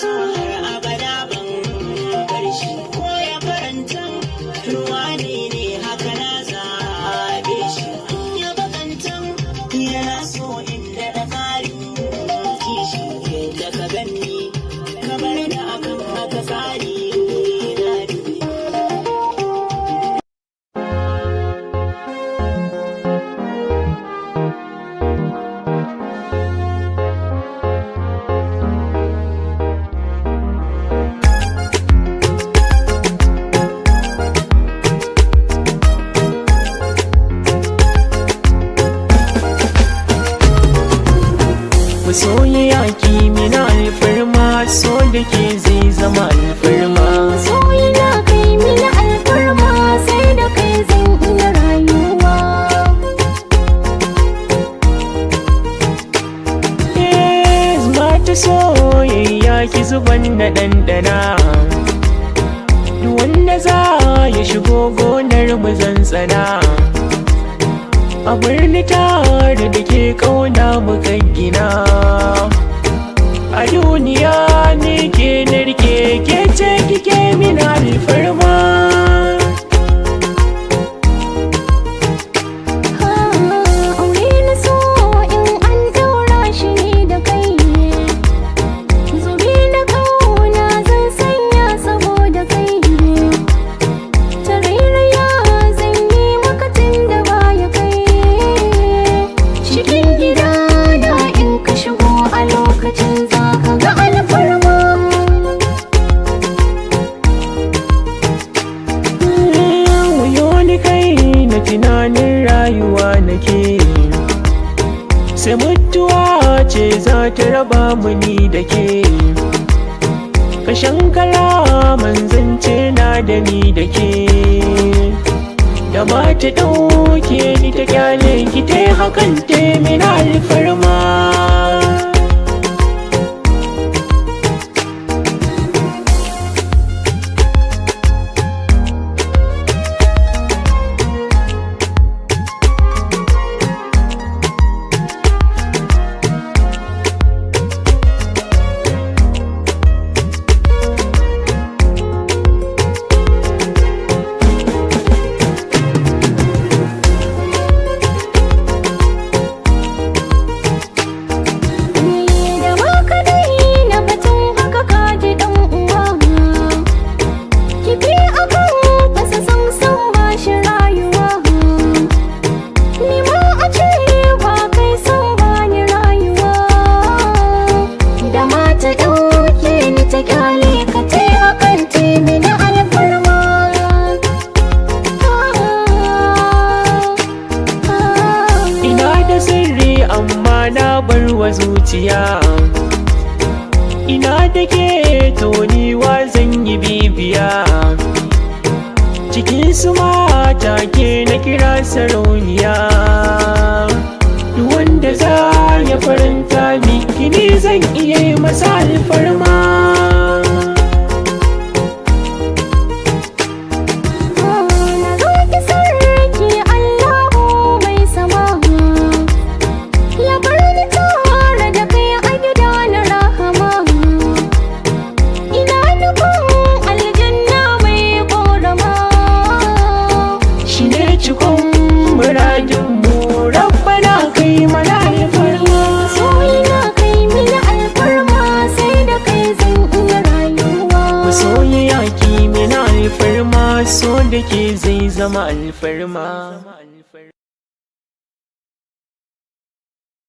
So har abada ban bar shi ko ya faranta ruwa ne haka na zabe shi ya bakanta yana so inda da ƙarin kishi. Yadda ka ganni kamar da akan haka tsari na ne. Masoyiya, ki mina alfarma, so da ke zai zama alfarma. Masoyina, kai mini alfarma, sai da kai zan iya rayuwa. Yes, mata soyayya, ki zuban na ɗanɗana. Duk wanda za ya shigo gonar mu zantsana. A birni tare da ke ƙauna mu kan gina. A duniya ni ke narke, ke ce kike min alfarma. Ha, aure na so in an daura shi ne da kai. Zubi na kauna zan sanya saboda kai. Tarairaya zan yi maka tun da baya kai. Cikin gida na in ka shigo a lokacin za ka ga alfarma. Wayo ni kai na tunanin rayuwa nake, sai mutuwa ce za ta raba mu ni da ke. Kashin kalaman zance na da ni da ke, da ba ta ɗauke ni ta kyale ki ta hakan ta min alfarma. Ni da ma ka daina batun haka, ka ji dan uwa. Kifi akan fasa samsam ba shi rayuwa. Ni ma a ce ba kai san ba ni rayuwa. Da ma ta ɗauke ni ta kyale ka ta hakan ta mini alfarma. Ina da sirri amma na bar wa zuciya. Ina da ke toniwa zan yi bibiya. Cikin su mata ke na kira sarauniya. Duk wanda za ya faranta miki ni zan iya yi masa alfarma. Na roƙi sarki Allahu mai sama ya bar ni tare da kai a gida na rahama. Ina nufin aljanna mai ƙorama. Shi ne cikon muradinmu, rabbana kai mana alfarma. Masoyina, kai mini alfarma, sai da kai zan iya rayuwa. Masoyiya, ki mina alfarma, so da ke zai zama alfarma.